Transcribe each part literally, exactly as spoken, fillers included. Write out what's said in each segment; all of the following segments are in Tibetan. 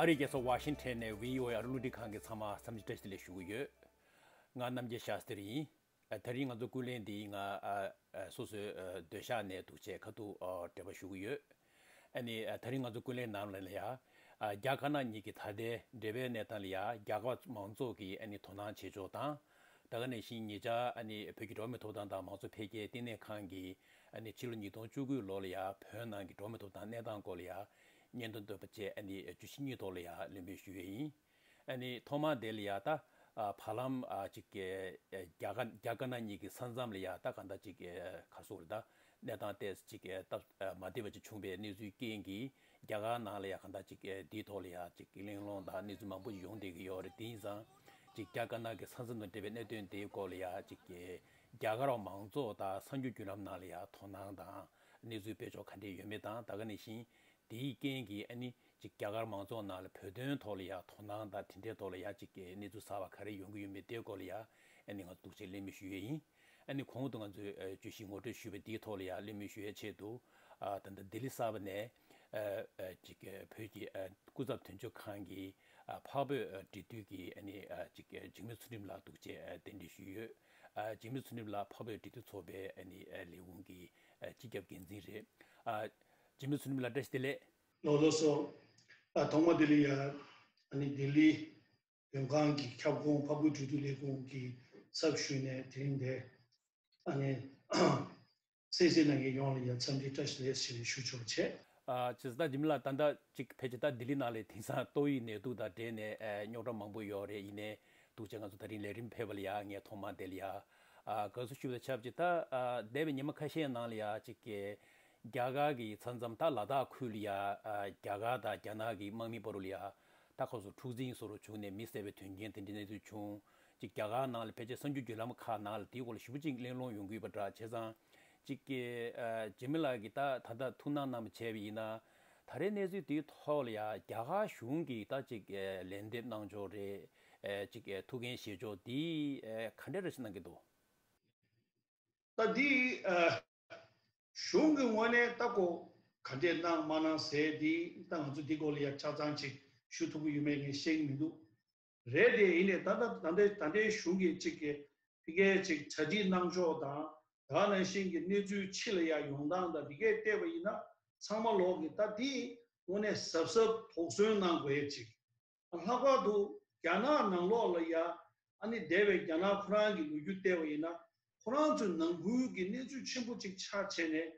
ཨ་རིའི་རྒྱལ་ས་ཝ་ཤིང་ཊོན་ནས་བྷི་ཨོ་ཨེ་ཨ་རི་རླུང་འཕྲིན་ཁང་གི་ཚང་མ་འཚམས་འདྲི་བཀྲ་ཤིས་བདེ་ལེགས་ཞུ་གི་ཡོད། ང་རྣམ་རྒྱལ་ཤཱ་སྟྲི་ཡིན། ཨ། དེ་རིང་ང་ཚོ་ཀུན་གླེང་འདི་ང་ཨ་ཨ་སོ་སོའི་ཨ་སྡོད་ཤག་ནས་འདུག་བྱས་ཁ་ཐུག་ཨ་འབྲེལ་བ་ཞུ་གི་ཡོད། ཨ་ནི་ཨ་དེ་རིང་ང་ཚོ་ཀུན་གླེང་ནང་ལ་ཡ་ཨ་རྒྱ་དཀར་ནག་གཉིས་ཀྱི་ད་ལྟའི་འབྲེལ་བའི་གནས་སྟངས་ལ་ཡ་རྒྱ་གར་མང་ཚོགས་ཀྱིས་ཨ་ནི་དོ་སྣང་བྱེད་ཕྱོགས་དང་། ད་ག་ནང་བཞིན་ཉེ་ཆར་ཨ་ནི་བོད་ཀྱི་འགྲོ་བ་མིའི་ཐོབ་ཐང་དང་མང་གཙོ་འཕེལ་རྒྱས་ལྟེ་གནས་ཁང་གིས་ཨ་ནི་ཕྱི་ལོ་ཉིས་སྟོང་བཅུ་དགུ་ལོ་ལ་ཡ་བོད་ནང་གི་འགྲོ་བ་མིའི་ཐོབ་ཐང་གནས་སྟངས་སྐོར་ལ་ཡ་སྙན་ཐོ་འདོན་པ་བཅས་ཨ་ནི་བརྗོད་གཞི་གཉིས་ཐོག་ལ་ཡ་གླེང་མོལ་ཞུས་ཡོད་ཡིན། ཨ་ནི་ཐོག་མར་དེ་ལ་ཡ་ད་ཨ་བར་ལམ་ཨ་ཅིག་གི་ཨ་རྒྱ་གར་རྒྱ་དཀར་ནག་གཉིས་ཀྱི་ས་མཚམས་ལ་ཡ་ད་གང་ལྟར་ཅིག་གི་ཨ་ག་རེ་ཟེར་དགོས་རེད། ད་གནས་སྟངས་ཏོག་ཙམ་ཅིག་གི་ཨ་སྟབས་ཨ་མ་བདེ་བ་ཅིག་བྱུང་བའི་གནས་ཚུལ་རྐྱེན་གྱིས་རྒྱ་གར་ནང་ལ་ཡ་གང་ལྟར་ཅིག་གི་ཨ་འདིའི་ཐོག་ལ་ཡ་ཅིག་གི་གླེང་སློང་དང་གནས་ཚུལ་མང་པོ་ཅིག་ཡོང་བསྡད་ཀྱི་ཡོད་རེད། དེ་ཡིན་ཙང་ཅིག་རྒྱ་དཀར་ནག་གི་ས་མཚམས་དང་འབྲེལ་བའི་གནད་དོན་དེའི་སྐོར་ལ་ཡ་ཅིག་གི་རྒྱ་གར་བ་མང་ཚོགས་དང་གསར་འགྱུར་བརྒྱུད་ལམ་ནང་ལ་ཡ་དོ་སྣང་དང་གནས་ཚུལ་སྤེལ་ཕྱོགས་ག་འདྲས་ཡོད་མེད་དང་། ད་ག་ནང་བཞིན་དེའི་རྐྱེན་གྱིས་ཨ་ནི་ཅིག་རྒྱ་གར་མང་ཚོགས་ནང་ལ་བོད་དོན་ཐོག་ལ་ཡ་དོ་སྣང་དང་དེ་འདྲའི་ཐོག་ལ་ཡ་ཅིག་གི་གནས་ཚུལ་གསར་བ་ག་རེ་ཡོང་གི་ཡོད་མེད་དེའི་སྐོར་ལ་ཡ་ཨ་ནི་ང་ཚོ་འདུག་བྱས་གླེང་མོལ་ཞུ་ཡས་ཡིན། ཨ་ནི་གོང་དུ་ང་ཚོས་ཨ་བརྗོད་གཞི་ངོ་སྤྲོད་ཞུས་པ་འདིའི་ཐོག་ལ་ཡ་གླེང་མོལ་ཞུ་ཡས་ཆེད་དུ་ཨ་ད་ལྟ་ལྡི་ལི་གསར་པ་ནས་ཨ་ཨ་ཅིག་གི་བོད་ཀྱི་ཨ་སྐུ་ཚབ་དོན་གཅོད་ཁང་གི་ཨ་འཕགས་བོད་ཨ་འབྲེལ་མཐུད་ཀྱི་ཨ་ནི་ཨ་ཅིག་གི་འཇིགས་མེད་ཚུལ་ཁྲིམས་ལགས་འདུག་བྱས་ཨ་གདན་འདྲེན་ཞུས་ཡོད། ཨ་འཇིགས་མེད་ཚུལ་ཁྲིམས་ལགས་འཕགས་བོད་འབྲེལ་མཐུད་ཚོགས་པའི་ཨ་ནི་ཨ་ལས་ཁུངས་ཀྱི་ཨ་སྤྱི་ཁྱབ་འགན་འཛིན་རེད། ཨ་འཇིགས་མེད་ཚུལ་ཁྲིམས་ལགས་བཀྲ་ཤིས་བདེ་ལེགས། ལགས་ལགས་སོ། ཨ་ཐོག་མ་དེ་ལ་ཡ་ཨ་ནི་ལྡི་ལི་བོད་ཁང་གི་ཁྱབ་ཁོངས་འཕགས་བོད་འབྲེལ་མཐུད་ལས་ཁུངས་ཀྱི་ཚབ་ཞུས་ནས་དེ་རིང་འདིར་ཨ་ནི་གསན་གཟིགས་གནང་མཁན་ཡོངས་ལ་ཡ་འཚམས་འདྲི་བཀྲ་ཤིས་བདེ་ལེགས་ཞེས་ཞུ་ཆོག་པ་བྱས། ཨ་བྱས་ཙང་ད་འཇིགས་མེད་ལགས་ད་ལྟ་ཅིག་ཕལ་ཆེར་ད་ལྡི་ལི་ནང་ལ་དེང་སང་ཏོག་དབྱིབས་ནད་དུག་དང་འབྲེལ་ནས་ཨ་རྙོག་དྲ་མང་པོ་ཡོད་རེད། ཡིན་ནའི་འདུག་བྱས་ང་ཚོ་ད་རིང་ལས་རིམ་ཕེབས་པ་ལ་ཡ་ངས་ཐོག་མར་དེ་ལ་ཡ་ཨ་དགའ་བསུ་ཞུ་བ་དང་ཆབས་ཅིག་ད་ཨ་འདས་པའི་ཉི་མ་ཁ་ཤས་ནང་ལ་ཡ་ཅིག་གི་རྒྱ་གར་གྱི་ས་མཚམས་ད་ལ་དྭགས་ཁུལ་ལ་ཡ་ཨ་རྒྱ་གར་དང་རྒྱ་ནག་གི་དམག་མིའི་བར་དུ་ལ་ཡ་ད་ཁོ་ཚོ་འཁྲུག་འཛིང་བཟོ་འདྲ་བྱུང་ནས་མི་བསད་པའི་དོན་རྐྱེན་དེ་འདྲའི་གནས་ཚུལ་བྱུང་། ཅིག་རྒྱ་གར་ནང་ལ་ཕལ་ཆེར་གསར་འགྱུར་བརྒྱུད་ལམ་ཁག་ནང་ལ་དེའི་སྐོར་ལ་ཞེ་པོ་ཅིག་གླེང་སློང་ཡོང་གི་ཡོད་པ་འདྲ། བྱས་ཙང་ཅིག་གི་ཨ་འཇིགས་མེད་ལགས་ཀྱིས་ད་ད་ལྟ་ཐུགས་སྣང་གནང་བ་བྱས་པ་ཡིན་ན་ད་རེས་གནས་ཚུལ་དེའི་ཐོག་ལ་ཡ་རྒྱ་གར་གཞུང་གིས་ད་ཅིག་ཨ་ལན་འདེབས་གནང་ཕྱོགས་རེད། ཨ་ཅིག་ཨ་ཐུགས་འགན་བཞེས་ཕྱོགས་དེ་ཨ་ག་འདྲ་རེ་ཞིག་གནང་གི་འདུག་ད་འདི་ཨ་གཞུང་གི་ངོས་ནས་ད་ཁོ་ག་འདྲས་གནང་མ་གནང་ཟེར་འདི་ད་ང་ཚོ་འདི་སྐོར་ལ་ཡ་ཆ་ཚང་ཅིག་ཞུ་ཐུབ་ཀྱི་ཡོད་མེད་ངས་ཤེས་ཀྱི་མི་འདུག་རེད་དེ་ཡིན་ནའི་ད་ལྟ་ད་ལྟའི་ད་ལྟའི་གཞུང་གིས་ཅིག་གི་ཕ་གིའི་ཅིག་གྲ་སྒྲིག་གནང་ཕྱོགས་དང་ད་ག་ནང་བཞིན་གྱི་གནས་ཚུལ་ཕྱི་ལ་ཡ་ཡོང་སྟངས་དང་འདི་གས་བལྟས་པ་ཡིན་ན་ཚང་མ་ལོག་གི་ད་འདི་དངོས་གནས་གཟབ་གཟབ་དོགས་ཟོན་གནང་དགོས་ཡ་ཅིག་ལྷག་པར་དུ་རྒྱ་ནག་ནང་ལོགས་ལ་ཡ་ཨ་ནི་འདས་པའི་རྒྱ་ནག་ཁོ་རང་གི་ལོ་རྒྱུས་བལྟས་པ་ཡིན་ན་ཁོ་རང་ཚོའི་ནང་ཁུལ་གྱི་གནས་ཚུལ་ཆེན་པོ་ཅིག་ཆགས་བྱས་ནས་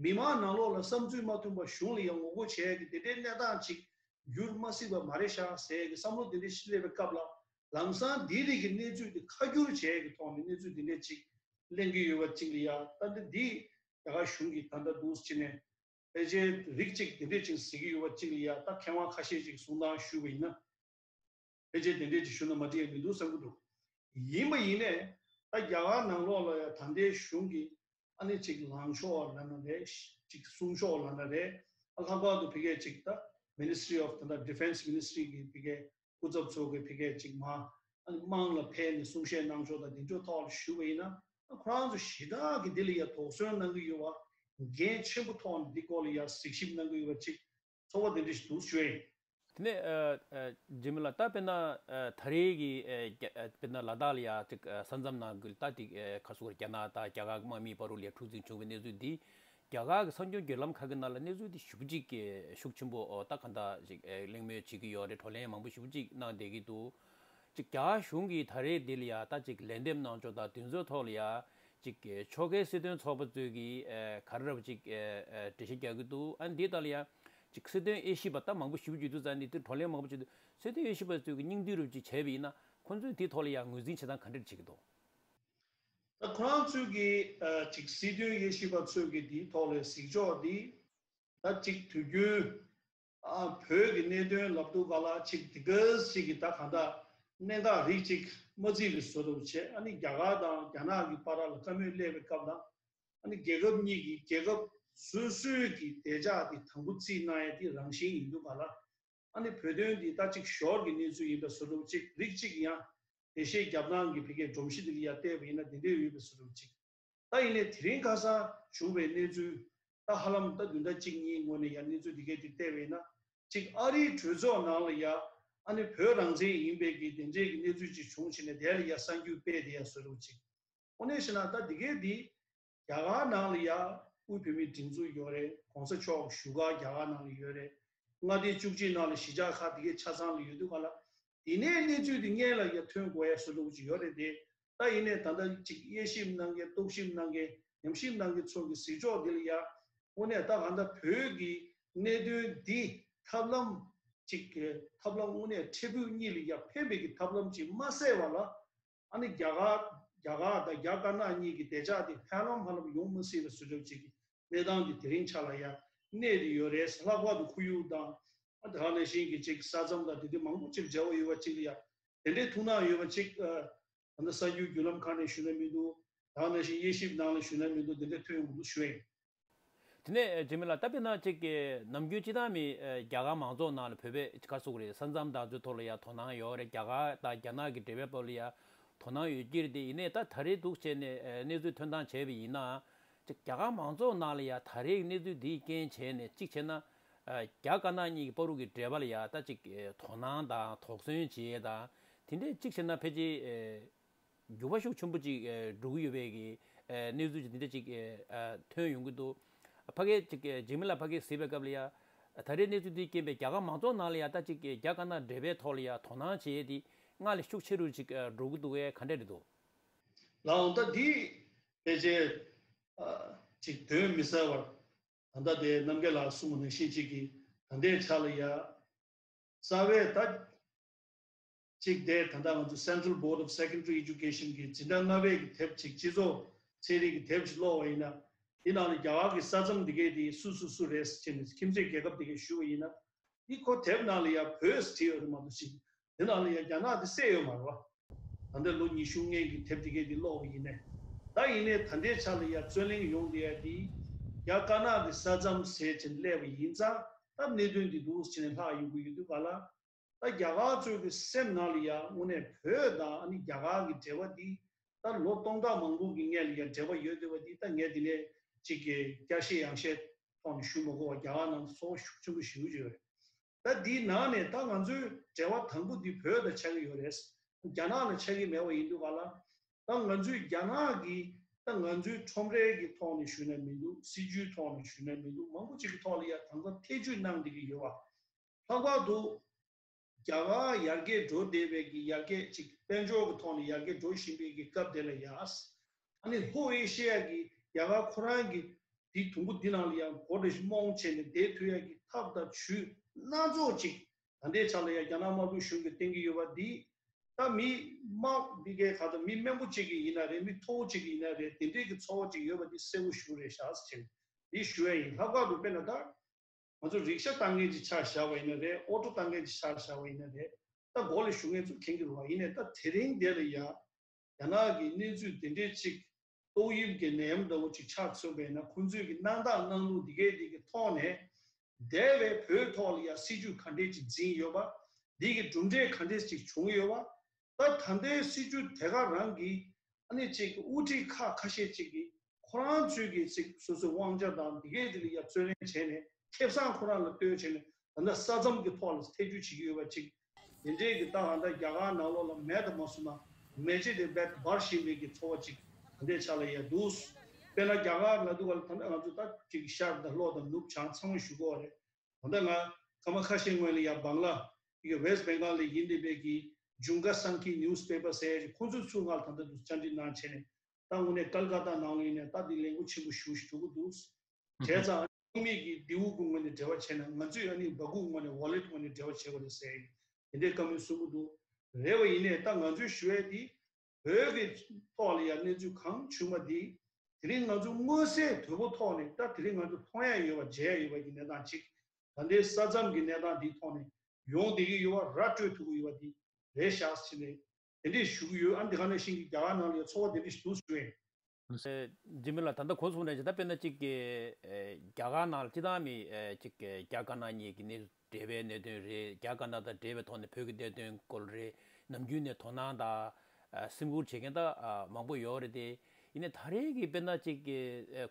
མི་མང་ནང་ལོགས་ལ་བསམ་ཚུལ་མ་མཐུན་པ་གཞུང་ལ་ཡ་ངོ་རྒོལ་བྱས་ཀྱི་དེ་འདྲའི་གནས་སྟངས་ཅིག་འགྱུར་མ་སྲིད་པ་མ་རེད་ཤག་ཟེར་གྱི་བསམ་བློ་དེ་འདྲ་ཞིག་སླེབས་པའི་སྐབས་ལ་ལམ་སང་འདི་རིགས་ཀྱི་གནས་ཚུལ་དེ་ཁ་བསྒྱུར་བྱས་ཀྱི་ཐོག་ནས་གནས་ཚུལ་དེ་འདྲ་ཅིག་གླེང་གི་ཡོད་པ་ཅིག་ལ་ཡ་ད་ལྟ་འདི་རྒྱ་གར་གཞུང་གིས་ད་ལྟ་འདུག་ཅིག་ནས་ཕལ་ཆེར་རིགས་གཅིག་དེ་འདྲས་ཅིག་ཟེར་གྱི་ཡོད་པ་གཅིག་ལ་ཡ་ད་མཁས་དབང་ཁ་ཤས་ཅིག་གསུང་སྟངས་ཞུས་པ་ཡིན་ན། ཕལ་ཆེར་དེ་འདྲས་ཅིག་ཞུ་ན་མ་འགྲིག་ཡ་མི་འདུག་བསམ་གྱི་འདུག་ཡིན་པ་ཡིན་ནའི་ད་རྒྱ་གར་ནང་ལོགས་ལ་ཡ་ད་ལྟའི་གཞུང་གིས་ཨ་ནི་ཅིག་ལངས་ཕྱོགས་ལབ་ན་རེད། ཅིག་གསུང་ཕྱོགས་ལབ་ན་རེད། ཨ་ལྷག་པར་དུ་ཕ་གིའི་ཅིག་ད་Ministry of ད་ལྟ་Defence Ministry གི་ཕ་གིའི་སྐུ་ཚབ་ཚོ་གི་ཕ་གིའི་ཅིག་མ་ཨ་ནི་དམངས་ལ་ཕེབས་ནས་གསུང་བཤད་གནང་ཕྱོགས་དང་དེ་ཚོའི་ཐོག་ལ་ཞུས་པ་ཡིན་ན། ཁོ་རང་ཚོ་ཞེ་དྲག་གི་འདི་ལ་ཡ་དོགས་ཟོན་གནང་གི་ཡོད་པ་འགན་ཆེན་པོ་ཐོག་ནས་འདི་སྐོར་ལ་ཡ་གཟིགས་ཞིབ་གནང་གི་ཡོད་པ་ཅིག་ཚོར་བ་དེ་འདྲ་ཞིག་འདུག་ཞུ་ཡིན། དེ་ནས་ཨ་ཨ་འཇིགས་མེད་ལགས་ད་དཔེར་ན་ཨ་ད་རེས་ཀྱི་ཨ་རྒྱ་ཨ་དཔེར་ན་ལ་དྭགས་ལ་ཡ་ཅིག་ཨ་ས་མཚམས་ནང་གི་ད་ཅིག་ཨ་ཁ་སོ་རྒྱ་ནག་དང་རྒྱ་གར་གྱི་དམག་མིའི་བར་དུ་ལ་ཡ་འཁྲུག་འཛིང་བྱུང་བའི་གནས་ཚུལ་འདི་རྒྱ་གར་གྱི་གསར་འགྱུར་བརྒྱུད་ལམ་ཁག་གི་ནང་ལ་གནས་ཚུལ་འདི་ཞེ་པོ་ཅིག་གི་ཤུགས་ཆེན་པོ་ཨོ་ད་གང་ལྟར་ཅིག་ཨ་གླེང་མོལ་བྱེད་ཀྱི་ཡོད་རེད། བགྲོ་གླེང་མང་པོ་ཞེ་པོ་ཅིག་གནང་བསྡད་ཀྱི་འདུག་ཅིག་རྒྱ་གར་གཞུང་གིས་ད་རེས་འདི་ལ་ཡ་ད་ཅིག་ལན་འདེབས་གནང་ཕྱོགས་དང་དེ་ཚོའི་ཐོག་ལ་ཡ་ཅིག་ཕྱོགས་འགལ་སྲིད་དོན་ཚོགས་པ་ཚོས་ཀྱིས་ཨ་ག་རེ་རེད་ཅིག་ཨ་ཨ་འགྲེལ་བཤད་རྒྱག་གི་འདུག་ཨ་འདིའི་ཐོག་ལ་ཡ་ཅིག་སྲིད་དོན་དབྱེ་ཞིབ་པ་ད་མང་པོ་ཞེ་པོ་ཅིག་འདུག་ཙང་འདི་དེ་བགྲོ་གླེང་མང་པོ་བྱེད་དུས་སྲིད་དོན་དབྱེ་ཞིབ་པ་ཚོས་ཀྱིས་སྙིང་བསྡུས་རུ་ཅིག་བྱས་པ་ཡིན་ན་ཁོང་ཚོས་འདིའི་ཐོག་ལ་ཡ་ངོས་འཛིན་བྱེད་སྟངས་ག་འདྲ་བྱེད་ཀྱི་འདུག་ད་ཁོ་རང་ཚོས་ཀྱིས་ཨ་ཅིག་སྲིད་དོན་དབྱེ་ཞིབ་པ་ཚོས་ཀྱིས་འདིའི་ཐོག་ལ་གཟིགས་ཕྱོགས་འདི་ད་ཅིག་དུས་རྒྱུན། ཨ་བོད་ཀྱི་གནད་དོན་ལབ་དུས་ག་ལ་ཅིག་དེ་ག་ཞིག་གི་ད་གང་ལྟར་གནད་འགག་རིགས་གཅིག་མ་བརྩིས་པའི་བཟོ་འདྲ་བྱས། ཨ་ནི་རྒྱ་གར་དང་རྒྱ་ནག་གི་བར་ལ་བཀའ་མོལ་སླེབས་པའི་སྐབས་ལ་ཨ་ནི་རྒྱལ་ཁབ་གཉིས་ཀྱི་རྒྱལ་ཁབ་སོ་སོའི་གི་བདེ་འཇགས་དེ་དང་པོ་རྩིས་གནང་ཡ་དེ་རང་བཞིན་ཡིན་དུས་ག་ལ། ཨ་ནི་བོད་དོན་འདི་ད་ཅིག་ཞོར་གྱི་གནས་ཚུལ་ཡིན་པའི་བཟོ་འདྲ་ཅིག་རིགས་གཅིག་ཡང་འགྲེལ་བཤད་རྒྱབ་སྟངས་ཀྱི་ཕ་གིའི་སྒྲོམ་གཞི་འདི་ལ་ཡ་བལྟས་པ་ཡིན་ན་དེ་འདྲ་ཡོད་པའི་བཟོ་འདྲ་ཅིག་ད་ཡིན་ནའི་དེ་རིང་ཁ་སང་བྱུང་བའི་གནས་ཚུལ་ད་ཧ་ལམ་ད་བདུན་ཕྲག་གཅིག་གཉིས་སྔོན་ནས་ཡང་གནས་ཚུལ་འདི་གའི་འདི་བལྟས་པ་ཡིན་ན་ ཅིག་ཨ་རིའི་གྲོས་ཚོགས་ནང་ལ་ཡ་ཨ་ནི་བོད་རང་བཙན་ཡིན་པའི་གི་དེ་འདྲའི་གི་གནས་ཚུལ་ཅིག་བྱུང་ཕྱིན་ནས་དེ་ལ་ཡ་གསར་འགྱུར་སྤེལ་དེ་ཡ་བཟོ་འདྲ་ཅིག་དངོས་གནས་བཤད་ན་ད་འདི་གའི་འདི་རྒྱ་གར་ནང་ལ་ཡ་དབུས་བོད་མིའི་སྒྲིག་འཛུགས་ཡོད་རེད། གོང་ས་མཆོག་བཞུགས་སྒར་རྒྱ་གར་ནང་ལ་ཡོད་རེད། མངའ་སྡེ་བཅུ་གཅིག་ནང་ལ་གཞིས་ཆགས་ཁག་འདི་གའི་ཆ་ཚང་ལ་ཡོད་དུས་ག་ལ། དེ་ནས་གནས་ཚུལ་དེ་སྔོན་ལ་ཡ་ཐོན་དགོས་ཡ་བཟོ་འདྲ་ཅིག་ཡོད་རེད་དེ། ད་ཡིན་ནའི་ད་ལྟ་ཅིག་དབྱེ་ཞིབ་གནང་མཁན་རྟོག་ཞིབ་གནང་མཁན་ཉམས་ཞིབ་གནང་མཁན་ཚོ་གི་གཟིགས་ཕྱོགས་འདི་ལ་ཡ་དངོས་གནས་ད་གང་ལྟར་བོད་ཀྱི་གནད་དོན་འདི་ཐབས་ལམ་ཅིག་གི་ཐབས་ལམ་དངོས་གནས་འཕྲལ་ཕུགས་གཉིས་ལ་ཡ་ཕན་པའི་གི་ཐབས་ལམ་ཅིག་མ་བསལ་བ་ལ། ཨ་ནི་རྒྱ་གར་རྒྱ་གར་དང་རྒྱ་དཀར་ནག་གཉིས་ཀྱི་བདེ་འཇགས་དེ་ཧ་ལམ་ཧ་ལམ་ཡོང་མི་སྲིད་པའི་བཟོ་འདྲ་ཅིག་གི་གནས་སྟངས་དེ་དེ་རིང་ཆ་ལ་ཡ་གནས་དེ་ཡོད་རེད། ལྷག་པར་དུ་ཁོར་ཡུག་དང་ཨ་དེ་ག་ནང་བཞིན་གྱི་ཅིག་ས་མཚམས་དང་དེ་དུས་མང་པོ་ཅིག་འབྲེལ་བ་ཡོད་པ་ཅིག་ལ་ཡ་དེ་འདྲའི་ཐུགས་སྣང་ཡོད་པ་ཅིག་ཨ་ད་ལྟ་གསར་འགྱུར་བརྒྱུད་ལམ་ཁག་ནས་ཞུས་ན་མི་འདུག་ད་ག་ནང་བཞིན་དབྱེ་ཞིབ་ནང་ལ་ཞུས་ན་མི་འདུག་དེ་འདྲ་ཐོན་ཡོང་གི་འདུག་ཞུ་ཡིན། དེ་ནས་འཇིགས་མེད་ལགས་ད་དཔེར་ན་ཅིག་གི་ནམ་རྒྱུན་སྤྱི་བཏང་མི་རྒྱ་གར་མང་ཚོགས་ནང་ལ་བོད་པའི་ག་རེ་ཟེར་དགོས་རེད། ས་མཚམས་དང་ཚོའི་ཐོག་ལ་ཡ་དོ་སྣང་ཡོད་རེད། རྒྱ་གར་དང་རྒྱ་ནག་གི་འབྲེལ་བའི་ཐོག་ལ་ཡ་དོ་སྣང་ཡོད་ཀྱི་རེད་དེ། ཡིན་ནའི་ད་ད་རེས་འདུག་བྱས་ནས་གནས་ཚུལ་ཐོན་སྟངས་བྱས་པ་ཡིན་ན། ཅིག་རྒྱ་གར་མང་ཚོགས་ནང་ལ་ཡ་ད་རེས་གནས་ཚུལ་འདིའི་རྐྱེན་བྱས་ནས་གཅིག་བྱས་ན། རྒྱ་དཀར་ནག་གཉིས་ཀྱི་བར་དུ་གི་འབྲེལ་བ་ལ་ཡ་ད་ཅིག་དོ་སྣང་དང་དོགས་ཟོན་བྱེད་ཡས་དང་དེ་འདྲས་གཅིག་བྱས་ན་ཕལ་ཆེར་འགྱུར་བ་ཤུགས་ཆེན་པོ་ཅིག་འགྲོ་གི་ཡོད་པའི་གི་གནས་ཚུལ་ཅིག་འདི་འདྲ་ཅིག་ཐོན་ཡོང་གི་འདུག་ཕ་གིར་ཅིག་འཇིགས་མེད་ལགས་ཕ་གིར་གཟིགས་པའི་སྐབས་ལ་ཡ་ད་རེས་གནས་ཚུལ་འདི་རྐྱེན་པས་རྒྱ་གར་མང་ཚོགས་ནང་ལ་ཡ་ད་ཅིག་རྒྱ་དཀར་ནག་འབྲེལ་བའི་ཐོག་ལ་ཡ་དོ་སྣང་བྱེད་ཡས་དེ་སྔར་ལས་ཤུགས་ཆེ་རུ་ཅིག་འགྲོ་གི་འདུག་གས། ག་འདྲས་རེད་འདུག་ལགས་འོང་ད་འདི་ཕལ་ཆེར་ཅིག་གདོན་མི་ཟ་བར་ད་ལྟ་དེ་རྣམ་རྒྱལ་ལགས་གསུངས་པ་ནང་བཞིན་ཅིག་གི་ད་ལྟའི་ཆ་ལ་ཡ་རྩ་བའི་ད་ཅིག་དེ་ད་ལྟ་ང་ཚོ་Central Board of Secondary Education གི་འཛིན་གྲྭ་ལྔ་པའི་གི་དེབ་ཅིག་སྤྱི་ཚོགས་ཚན་རིག་གི་དེབ་ཅིག་ཀློག་པ་ཡིན་ན། དེ་ནང་ལ་རྒྱ་གར་གི་ས་མཚམས་འདི་གའི་དེ་སུ་སུ་སུ་རེད་ཟེར་ནས་ཁྱིམ་མཚེས་རྒྱལ་ཁབ་འདི་གའི་ཞུས་པ་ཡིན་ན། འདི་ཁོ་དེབ་ནང་ལ་ཡ་བོད་ཟེར་བྲིས་ཡོད་རེད་མ་གཏོགས་ཅིག་དེ་ནང་ལ་ཡ་རྒྱ་ནག་དེ་གསལ་ཡོད་མ་རེད་བ། ད་ལྟ་ལོ་ཉི་ཤུ་སྔོན་གྱི་དེབ་དེ་གའི་དེ་ཀློག་པ་ཡིན་ནའི། ད་ཡིན་ནའི་ད་ལྟའི་ཆ་ལ་ཡ་རྩོད་གླེང་ཡོང་བསྡད་ཡ་དེ་རྒྱ་དཀར་ནག་གི་ས་མཚམས་ཟེར་བྱས་ནས་སླེབས་པ་ཡིན་ཙང་ད་གནད་དོན་འདི་འདུག་ཟེར་ནས་ལྷག་ཡོང་གི་ཡོད་དུས་ག་ལ། ད་རྒྱ་གར་ཚོའི་གི་སེམས་ནང་ལ་ཡ་དངོས་གནས་བོད་དང་ཨ་ནི་རྒྱ་གར་གི་འབྲེལ་བ་འདི་ད་ལོ་སྟོང་ཕྲག་མང་པོ་གི་སྔོན་ལ་ཡ་འབྲེལ་བ་ཡོད་བསྡད་པ་འདི་ད་ངས་འདི་ནས་ཅིག་གི་བསྐྱར་བཤད་ཡང་བཤད་ཐོག་ནས་ཞུ་མ་དགོས་པ་རྒྱ་གར་ནང་ཚོར་བ་ཤུགས་ཆེན་པོ་ཞེ་པོ་ཅིག་ཡོད་རེད། ད་འདིའི་ནང་ནས་ད་ང་ཚོའི་འབྲེལ་བ་དང་པོ་འདི་བོད་དང་ཆགས་ཀྱི་ཡོད་རེད། རྒྱ་ནག་ལ་ཆགས་ཀྱི་མེད་པ་ཡིན་དུས་ག་ལ། ད་ང་ཚོའི་རྒྱ་ནག་གི་ད་ང་ཚོའི་ཁྲོམ་རའི་གི་ཐོག་ནས་ཞུས་ན་མི་འདུག་སྲིད་ཇུས་ཐོག་ནས་ཞུས་ན་མི་འདུག་མང་པོ་ཅིག་གི་ཐོག་ལ་ཡ་དང་ཐོག་ཐེ་བྱུས་གནང་བསྡད་ཀྱི་ཡོད་པ། ལྷག་པར་དུ་རྒྱ་གར་ཡར་རྒྱས་འགྲོ་བསྡད་པའི་གི་ཡར་རྒྱས་ཅིག་དཔལ་འབྱོར་གི་ཐོག་ནས་ཡར་རྒྱས་འགྲོ་བཞིན་པའི་གི་སྐབས་དེ་ལ་ཡ། ཨ་ནི་ལྷོ་ཨེ་ཤི་ཡ་གི་རྒྱ་གར་ཁོ་རང་གི་དེ་དུམ་བུ་འདི་ནང་ལ་ཡང་མགོ་འདྲ་ཞིག་རྨོངས་བྱས་ནས་བསྡད་ཐུབ་ཡ་གི་ཐབས་དང་ཇུས་སྣ་ཚོགས་ཅིག་ད་ལྟའི་ཆ་ལ་ཡང་རྒྱ་ནག་དམར་པོའི་གཞུང་གིས་བསྟན་གྱི་ཡོད་པ་འདི། ད་མི་དམག་འདི་གའི་ཁ་ད་མི་དམན་པོ་ཅིག་གི་ཡིན་ན་རེད། མི་མཐོ་བོ་ཅིག་གི་ཡིན་ན་རེད། དེ་འདྲའི་གི་ཚོར་བ་ཅིག་ཡོད་པ་འདི་གསལ་པོ་ཞིག་རེད་ཤག་ཟེར་འདི་ཞུ་ཡ་ཡིན། ལྷག་པར་དུ་དཔེར་ན་ད། ང་ཚོ་རིག་ཤ་བཏང་མཁན་ཅིག་ཆ་བཞག་པ་ཡིན་ན་རེད། ཨོ་ཊོ་བཏང་མཁན་ཅིག་ཆ་བཞག་པ་ཡིན་ན་རེད། ད་མགོ་ལ་གཞུང་ངན་ཚོ་མཁྱེན་གྱི་རེད་བ། ཡིན་ནའི་ད་དེ་རིང་དེ་ལ་ཡ། རྒྱ་ནག་གི་གནས་ཚུལ་དེ་འདྲའི་ཅིག་ཏོག་དབྱིབས་ཀྱི་ནད་ཡམས་འདྲ་བོ་ཅིག་ཆགས་ཚུགས་པ་ཡིན་ན་ཁོང་ཚོས་ཀྱི་གནང་སྟངས་གནང་ལུགས་འདི་གའི་འདི་གི་ཐོག་ནས། འདས་པའི་བོད་ཐོག་ལ་ཡ་སྲིད་ཇུས་ག་འདྲས་ཅིག་འཛིན་ཡོད་པ། འདི་གི་གྲུབ་འབྲས་ག་འདྲས་ཅིག་བྱུང་ཡོད་པ། ད་ད་ལྟའི་སྲིད་ཇུས་དེ་ག་རང་གི་ཨ་ནི་ཅིག་དབུ་ཁྲིད་ཁག་ཁ་ཤས་ཅིག་གིས་ཁོ་རང་ཚོའི་གི་ཅིག་སོ་སོའི་དབང་ཆ་དང་འདི་གའི་འདི་ལ་ཡ་རྩོད་ལེན་བྱས་ནས་ཁེ་བཟང་ཁོ་རང་ལ་གཏོད་བྱས་ནས་ད་ལྟ་ས་མཚམས་ཀྱི་ཐོག་ལ་ཐེ་ཇུས་བྱེད་ཀྱི་ཡོད་པ་ཅིག་དེ་འདྲའི་གི་ད་ད་ལྟ་རྒྱ་གར་ནང་ལོགས་ལ་མེད་དུ་མ་སོང་ན་མེ་ལྕེ་དེ་རྦད་འབར་བཞིན་པའི་གི་ཚོར་བ་ཅིག་ད་ལྟའི་ཆ་ལ་ཡ་འདུག་དཔེར་ན་རྒྱ་གར་ལ་འདུག་ག་ལ་ད་ལྟ་ང་ཚོ་ད་ཅིག་ཤར་དང་ལྷོ་དང་ནུབ་བྱང་ཚང་མ་ཞུ་དགོས་པ་རེད། ད་ལྟ་ང་སྐར་མ་ཁ་ཤས་སྔོན་ལ་ཡ་བང་ལ་ཡི་གེ་West Bengal ལ་ཡིན་བསྡད་པའི་གི་Junga Sanki newspaper ཟེར་ཡ་ཅིག་ཁོང་ཚོས་ཚུར་ང་ལ་ད་ལྟ་དུ་བཅར་འདྲི་གནང་བྱས་ནས་ད་དངོས་གནས་ཀལ་ཀ་ཏ་ནང་ལ་ཡིན་ནས་ད་འདི་ལས་འགུལ་ཆེན་པོ་ཞེ་པོ་ཞིག་འགྲོ་གི་འདུག་བྱས་ཙང་ཨ་ནི་ཁོ་མིག་གི་ལྡེའུ་གུ་ངོས་ནས་འབྲེལ་བ་བྱས་ན་ང་ཚོས་ཨ་ནི་སྦ་ཁུག་ངོས་ནས་wallet ངོས་ནས་འབྲེལ་བ་བྱེད་དགོས་རེད་ཟེར་ཡ་དེ་འདྲའི་བཀའ་མོལ་གསུང་གི་འདུག་རེད་བ། ཡིན་ནའི་ད་ང་ཚོས་ཞུ་ཡ་དེ། བོད་ཀྱི་ཐོག་ལ་ཡང་གནས་ཚུལ་གང་བྱུང་བ་འདི། དེ་རིང་ང་ཚོ་མངོན་གསལ་དོད་པོ་ཐོག་ནས་ད་དེ་རིང་ང་ཚོ་མཐོང་ཡ་ཡོད་པ་མཇལ་ཡ་ཡོད་པ་གི་གནས་སྟངས་གཅིག་ད་ལྟའི་ས་མཚམས་ཀྱི་གནས་སྟངས་འདིའི་ཐོག་ནས་ཡོང་བསྡད་ཀྱི་ཡོད་པ་ར་སྤྲོད་ཐུབ་ཀྱི་ཡོད་པ་འདི་རེད་ཤག་ཟེར་ནས་དེ་འདྲས་ཞུ་གི་ཡོད། ཨ་འདི་ག་ནང་བཞིན་གྱི་རྒྱ་གར་ནང་ལ་ཡང་ཚོར་བ་དེ་འདྲས་ཞིག་འདུག་ཞུ་ཡ་ཡིན། འཇིགས་མེད་ལགས་ད་ལྟ་གོང་གསུངས་ནས་ད་དཔེར་ན་གཅིག་གི་རྒྱ་གར་ནང་ལ་སྤྱི་བཏང་མི་གཅིག་གི་རྒྱ་དཀར་ནག་གཉིས་ཀྱི་གནས་འབྲེལ་བའི་གནད་དོན་རེད། རྒྱ་དཀར་ནག་དང་འབྲེལ་བའི་ཐོག་ནས་བོད་ཀྱི་གནད་དོན་སྐོར་རེད། ནམ་རྒྱུན་ནས་དོ་སྣང་དང་སེམས་ཁུར་བྱེད་མཁན་ད་མང་པོ་ཡོད་རེད་དེ། ཡིན་ནའི་ད་རེས་ཀྱི་དཔེར་ན་ཅིག་གི་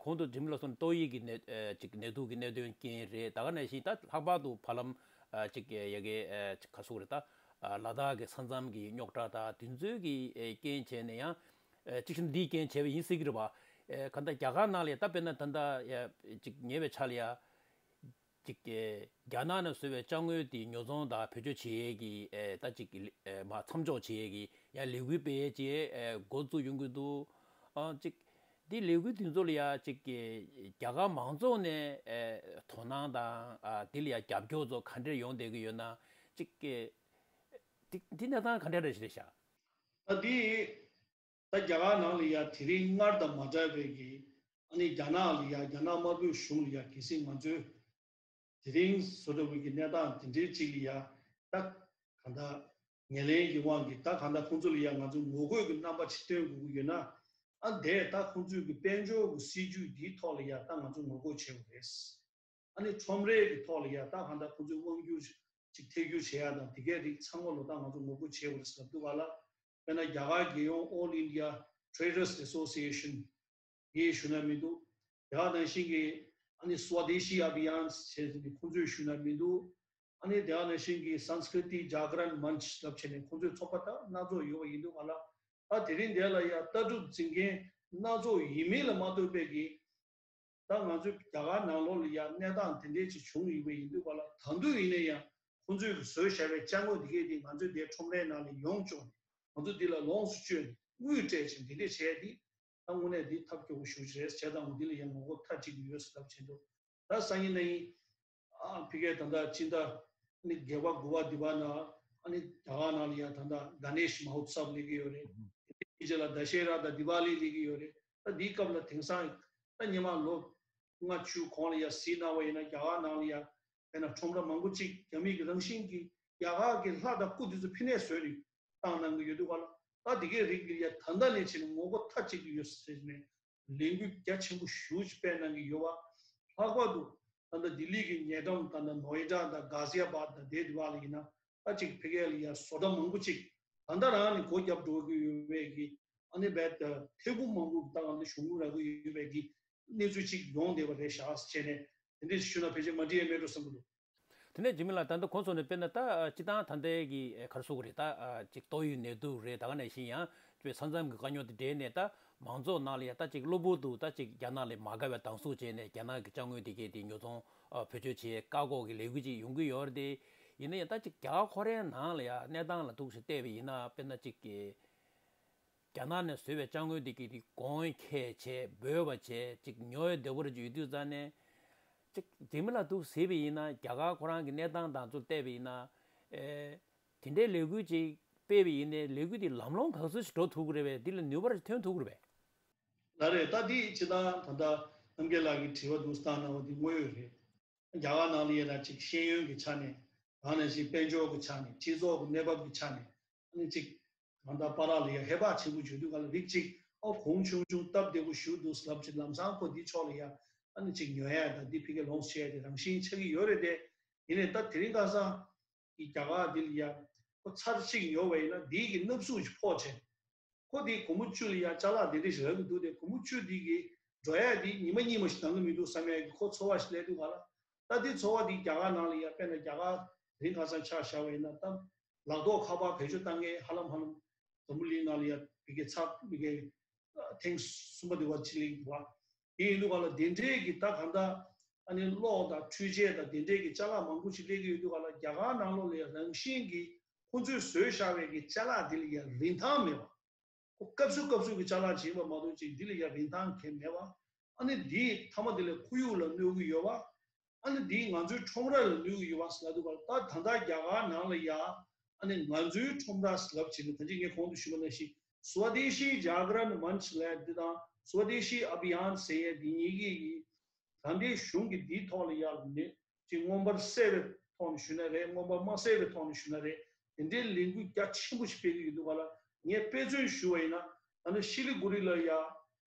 གོང་དུ་འཇིགས་མེད་ལགས་གསུངས་ཏོག་དབྱིབས་ཀྱི་ནད་ཅིག་ནད་དུག་གི་གནད་དོན་རྐྱེན་རེད། ད་ག་ནང་བཞིན་ད་ལྷག་པར་དུ་བར་ལམ་ ཨ་ཅིག་ཡ་གི་ཨ་ཅིག་ག་སུ་རེད་ད། ཨ་ལ་དྭགས་ཀྱི་ས་མཚམས་ཀྱི་རྙོག་དྲ་དང་དེ་ཚོའི་གི་ཨེ་རྐྱེན་བྱས་ནས་ཡང་ཨེ་ཅིག་ཤིན་འདིའི་རྐྱེན་བྱས་པ་ཡིན་སྲིད་ཀྱི་རེད་པ། ཨེ་ག་ད་རྒྱ་གར་ནང་ལ་ཡ་ད་དཔེར་ན་ད་ལྟ་ཡ་ཅིག་ཉེ་བའི་ཆར་ལ་ཡ་ཅིག་ཨེ་རྒྱ་ནག་ནས་བཟོས་པའི་ཅ་དངོས་དེ་ཉོ་ཚོང་དང་བེད་སྤྱོད་བྱེད་ཡས་ཀྱི་ཨེ་ད་ཅིག་ཨེ་མ་མཚམས་འཇོག་བྱེད་ཡས་ཀྱི་ཡ་ལས་འགུལ་སྤེལ་ཡས་ཅིག་ཨེ་འགོ་བཙུགས་ཡོང་གི་འདུག་ཨ་ཅིག་འདི་ལས་འགུལ་འདི་ཚོ་ལ་ཡ་ཅིག་གི་རྒྱ་གར་མང་ཚོགས་ནས་ཨེ་དོ་སྣང་དང་ཨ་འདི་ལ་ཡ་རྒྱབ་སྐྱོར་ཚོ་ག་འདྲས་ཡོང་བསྡད་ཀྱི་ཡོད་ན་ཅིག་གི་འདི་འདི་གནས་སྟངས་ག་འདྲས་རེད་ཤག་ད་འདི་ད་རྒྱ་གར་ནང་ལ་ཡ་དེ་རིང་སྔར་དང་མ་འདྲ་བའི་གི་ཨ་ནི་རྒྱ་ནག་ལ་ཡ་རྒྱ་ནག་དམར་པོའི་གཞུང་ལ་ཡ་གལ་སྲིད་ང་ཚོས་དེ་རིང་བཟོ་འདྲ་བོའི་གི་གནས་སྟངས་དེ་འདྲའི་ཅིག་ལ་ཡ་ད་གང་ལྟར་ངན་ལན་གྱི་དབང་གིས་ད་གང་ལྟར་ཁོང་ཚོ་ལ་ཡ་ང་ཚོས་ངོ་རྒོལ་གྱི་རྣམ་པ་ཅིག་སྟོན་དགོས་ཀྱི་ཡོད་ན། ཨ་འདས་ད་ཁོང་ཚོས་ཀྱི་དཔལ་འབྱོར་གྱི་སྲིད་ཇུས་འདིའི་ཐོག་ལ་ཡ་ད་ང་ཚོས་ངོ་རྒོལ་བྱེད་དགོས་རེད། ཨ་ནི་ཁྲོམ་རའི་གི་ཐོག་ལ་ཡ་ད་གང་ལྟར་ཁོང་ཚོས་དབང་སྒྱུར་ཅིག་ཐད་སྒྱུར་བྱེད་ཡ་དང་དེ་གའི་རིགས་ཚང་མ་ལོ་ད་ང་ཚོས་ངོ་རྒོལ་བྱེད་དགོས་རེད་ཟེར་ལབ་འདུག་ག་ལ། དཔེར་ན་རྒྱ་གར་རྒྱལ་ཡོངས་All India Traders Association ཡིས་ཞུ་ན་མི་འདུག་དེ་ག་ནང་བཞིན་གྱི་ཨ་ནི་Swadeshi Abhiyan ཟེར་ནས་ཁོང་ཚོས་ཞུ་ན་མི་འདུག་ཨ་ནི་དེ་ག་ནང་བཞིན་གྱི་Sanskriti Jagran Manch ལབ་བྱས་ནས་ཁོང་ཚོའི་ཚོགས་པ་དག་སྣ་ཚོགས་ཡོད་པ་ཡིན་འདུག་ག་ལ། ད་དེ་རིང་འདི་ལ་ཡ་ལྟ་གྲུབ་འཛིན་མཁན་སྣ་ཚོགས་ཡིན་མིན་ལ་མ་ལྟོས་པའི་གི་ད་ང་ཚོའི་རྒྱ་གར་ནང་ལོགས་ལ་ཡ་གནས་སྟངས་དེ་འདྲས་ཅིག་བྱུང་ཡོད་པ་ཡིན་འདུག་ག་ལ། ད་དུང་ཡིན་ན་ཡང་ཁོང་ཚོས་བཟོས་བཞག་པའི་ཅ་དངོས་འདི་གས་དེ་ང་ཚོའི་འདིའི་ཁྲོམ་རའི་ནང་ལ་ཡོང་བཅུག་ནས་ང་ཚོ་འདི་ལ་ལོངས་སུ་སྤྱོད་ནས་དངུལ་སྤྲད་ཅིང་འདི་འདྲས་བྱས་ཏེ། ད་དངོས་གནས་འདི་ཐབས་སྐྱོ་པོ་ཞེ་པོ་ཅིག་རེད། བྱས་ཙང་འདི་ལ་ཡང་ངོ་རྒོལ་མཐའ་གཅིག་ཏུ་ཡོད་ཟེར་ལབ་བྱས་འདུག་ད་སང་ཉིན་གནངས་ཉིན་ཨ་ཕ་གིར་ད་ལྟ་སྤྱི་ཟླ་ཨ་ནི་བརྒྱད་པ་དགུ་པ་འདི་པ་ན་ཨ་ནི་རྒྱ་གར་ནང་ལ་ཡང་ད་ལྟ་Ganesh Mahotsav སླེབས་ཀྱི་ཡོད་རེད། དེའི་རྗེས་ལ་Dussehra དང་Diwali སླེབས་ཀྱི་ཡོད་རེད། ད་འདིའི་སྐབས་ལ་དེང་སང་ད་སྔོན་མ་ལོ་ལྔ་བཅུ་གོང་ལ་ཡང་གཟིགས་གནང་བ་ཡིན་ན་རྒྱ་གར་ནང་ལ་ཡང་དཔེར་ན་ཁྲོམ་ར་མང་པོ་ཅིག་རྒྱ་མི་གི་རང་བཞིན་གྱི་རྒྱ་གར་གྱི་ལྷ་དང་སྐུ་དེ་ཚོ་ཕྱི་ནས་བཟོས་ནས་བཏང་གནང་གི་ཡོད་འདུག་ག་ལ། ད་དེ་གའི་རིགས་ལ་ཡ་ད་ལྟ་ནས་བྱས་ནས་ངོ་རྒོལ་མཐའ་གཅིག་ཏུ་ཡོད་ཟེར་ནས་ལས་འགུལ་རྒྱ་ཆེན་པོ་ཞེ་པོ་ཅིག་སྤེལ་གནང་གི་ཡོད་པ། ལྷག་པར་དུ་ད་ལྟ་ལྡི་ལི་གི་ཉེ་འགྲམ་ད་ལྟ་Noida དང་Ghaziabad དང་དེ་དེ་བ་ལ་ཡིན་ན་ད་ཅིག་ཕ་གི་ལ་ཡ་བཟོ་གྲྭ་མང་པོ་ཅིག་ད་ལྟ་རང་ནས་སྒོ་བརྒྱབ་འགྲོ་གི་ཡོད་པའི་གི་ཨ་ནི་རྦད་དེ་ཐེ་གུ་མང་པོ་ད་ང་ཚོ་གཞུང་ལུགས་རག་གི་ཡོད་པའི་གི་གནས་ཚུལ་ཅིག་ཡོང་བསྡད་པ་རེད་ཤག་ཟེར་བྱས་ནས་དེ་འདྲས་ཞུས་ན་ཕལ་ཆེར་མ་འགྲིག་ཡ་མེད་འགྲོ་བསམ་གི་འདུག་དེ་ནས་འཇིགས་མེད་ལགས། ད་ལྟ་ཁོང་ཚོ་ནས་དཔེར་ན་ད་སྤྱི་བཏང་ད་ལྟའི་གི་ག་རེ་ཟེར་དགོས་རེད། ད་ཅིག་ཏོག་དབྱིབས་ནད་དུག་རེད། ད་ག་ནང་བཞིན་ཡང་དཔེ་ས་མཚམས་ཀྱི་དཀའ་རྙོག་དེ་འདྲ་ནས་ད་མང་ཚོགས་ནང་ལ་ཡང་ད་ཅིག་གློ་བུར་དུ་ད་ཅིག་རྒྱ་ནག་ལ་མ་དགའ་བའི་སྡང་ཟུག་བྱས་ནས་རྒྱ་ནག་གི་ཅ་དངོས་དེ་གས་དེ་ཉོ་ཚོང་ཨ་བེད་སྤྱོད་བྱེད་བཀག་འགོག་གི་ལས་འགུལ་ཅིག་ཡོང་གི་ཡོད་རེད་དེ། ཡིན་ན་ཡང་ད་ཅིག་རྒྱ་གར་ཁོ་རའི་ནང་ལ་ཡང་གནས་སྟངས་ལ་འདུག་སེ་བལྟས་པ་ཡིན་ན་དཔེར་ན་ཅིག་གི་རྒྱ་ནག་ནས་བཟོས་པའི་ཅ་དངོས་འདི་གི་དེ་གོང་འཁྱེར་བྱས་འབོད་པ་བྱས་ཅིག་ཉོ་ཡ་བདེ་པོ་རེ་ཅིག་ཡོད་དུས་ཙང་ནས་ཅིག་འཇིགས་མེད་ལགས་འདུག་ཟེར་བ་ཡིན་ན་རྒྱ་གར་ཁོ་རང་གི་གནས་སྟངས་དང་ཚུར་བལྟས་པ་ཡིན་ན་ཨེ་དེ་འདྲའི་ལས་འགུལ་ཅིག་སྤེལ་བ་ཡིན་ནའི་ལས་འགུལ་དེ་ལམ་ལྷོང་ག་ཚོད་ཞིག་འགྲོ་ཐུབ་ཀྱི་རེད་པས། འདི་ལ་ནུས་པ་རེ་ཐོན་ཐུབ་ཀྱི་རེད་པས། ལགས་རེད། ད་འདི་ཇི་ལྟར་ད་ལྟ་རྣམ་རྒྱལ་ལགས་ཀྱིས་དྲི་བ་འདུག་སེ་བཏང་གནང་བ་འདི་དངོས་ཡོད་རེད། རྒྱ་གར་ནང་ལ་ཡིན་ན་ཅིག་ཤེས་ཡོན་གྱི་ཆ་ནས་གང་ནང་བཞིན་དཔལ་འབྱོར་གྱི་ཆ་ནས་སྤྱི་ཚོགས་ཀྱི་གནས་བབ་ཀྱི་ཆ་ནས་ཨ་ནི་ཅིག་གང་ལྟར་བར་ལ་ཡ་ཧེ་བག་ཆེན་པོ་བརྗོད་དུས་ག་ལ་རིགས་ཅིག་ཨ་གོང་ཆུང་ཆུང་སྟབས་བདེ་པོ་ཞུ་འདུག་ལབ་ཅིག་ལམ་སང་ཁོ་འདི་ཕྱོགས་ལ་ཡ་ཨ་ནི་ཅིག་ཉོ་ཡ་དང་འདི་ཕ་གི་ལོངས་སུ་སྤྱད་དེ་རང་བཞིན་ཆགས་ཀྱི་ཡོད་རེད་དེ། ཡིན་ནའི་ད་དེ་རིང་ཁ་སང་གི་རྒྱ་གར་འདི་ལ་ཡ་ཁོ་ཚར་གཅིག་ཉོ་བ་ཡིན་ན་འདི་གི་སྣབས་ཟུག་ཅིག་ཕོག་བྱས། ཁོ་དེ་སྒོར་མོ་བཅུ་ལ་ཡ་ཅ་ལག་དེ་འདྲ་ཞིག་རག་གི་འདུག་སྟེ། སྒོར་མོ་བཅུ་དེ་གི་འགྲོ་ཡ་དེ་ཉི་མ་གཉིས་མ་ཞིག་འདང་གི་མི་འདུག་བསམ་ཡ་གི་ཁོ་ཚོར་བ་ཞིག་སླེབས་འདུག་ག་ལ། ད་དེ་ཚོར་བ་དེ་རྒྱ་གར་ནང་ལ་ཡ་དཔེར་ན་རྒྱ་གར་རིང་ཁ་སང་ཆ་བཞག་པ་ཡིན་ན་ད་ལག་ཐོགས་ཁ་པར་བེད་སྤྱོད་བཏང་མཁན་ཧ་ལམ་ཧ་ལམ་འཛམ་བུ་གླིང་ནང་ལ་ཡ་ཕ་གི་ཚ་ཕ་གི་ཐེངས་གསུམ་པ་དེ་བ་ཅི་ལེགས་འདུག་བ། དེ་ཡིན་འདུག་ག་ལ། དེ་འདྲའི་གི་ད་གང་ལྟར་ཨ་ནི་གློག་དང་འཕྲུལ་ཆས་དང་དེ་འདྲའི་གི་ཅ་ལག་མང་པོ་ཞིག་སླེབས་ཀྱི་ཡོད་འདུག་ག་ལ། རྒྱ་གར་ནང་ལོགས་ལ་ཡ་རང་བཞིན་གྱི་ཁོ་ཚོས་བཟོས་བཞག་པའི་གི་ཅ་ལག་དེ་ལ་ཡ་རིན་ཐང་མེད་པ། ཁོ་སྐབས་སུ་སྐབས་སུ་གི་ཅ་ལག་བྱིན་པ་མ་གཏོགས་ཅིག་འདི་ལ་ཡ་རིན་ཐང་གང་ཡང་མེད་པ། ཨ་ནི་འདིས་མཐའ་མ་དེ་ལ་ཁོར་ཡུག་ལ་གནོད་ཀྱི་ཡོད་པ། ཨ་ནི་འདིས་ང་ཚོའི་ཁྲོམ་ར་ལ་གནོད་ཀྱི་ཡོད་པ་ཟེར་ལབ་འདུག་ག་ལ། ད་ད་ལྟ་རྒྱ་གར་ནང་ལ་ཡ་ཨ་ནི་ང་ཚོའི་ཁྲོམ་ར་ཟེར་ལབ་བྱས་ནས་ད་ཅི་ངས་གོང་དུ་ཞུས་པ་ནང་བཞིན་Swadeshi Jagran Manch ལབ་འདི་དང་Swadeshi Abhiyan ཟེར་ཡས་འདི་གཉིས་ཀྱིས་ད་ལྟའི་གཞུང་གིས་འདིའི་ཐོག་ལ་ཡ་ནི་ཅིག་མངོན་པར་གསལ་བའི་ཐོག་ནས་ཞུས་ན་རེད། མངོན་པར་མ་གསལ་བའི་ཐོག་ནས་ཞུས་ན་རེད། དེ་འདྲའི་ལས་འགུལ་རྒྱ་ཆེན་པོ་ཞིག་སྤེལ་གྱི་ཡོད་འདུག་ག་ལ། ངས་དཔེ་མཚོན་ཞུ་བ་ཡིན་ན་ད་ནི་ཤི་ལི་གུ་རི་ལ་ཡ་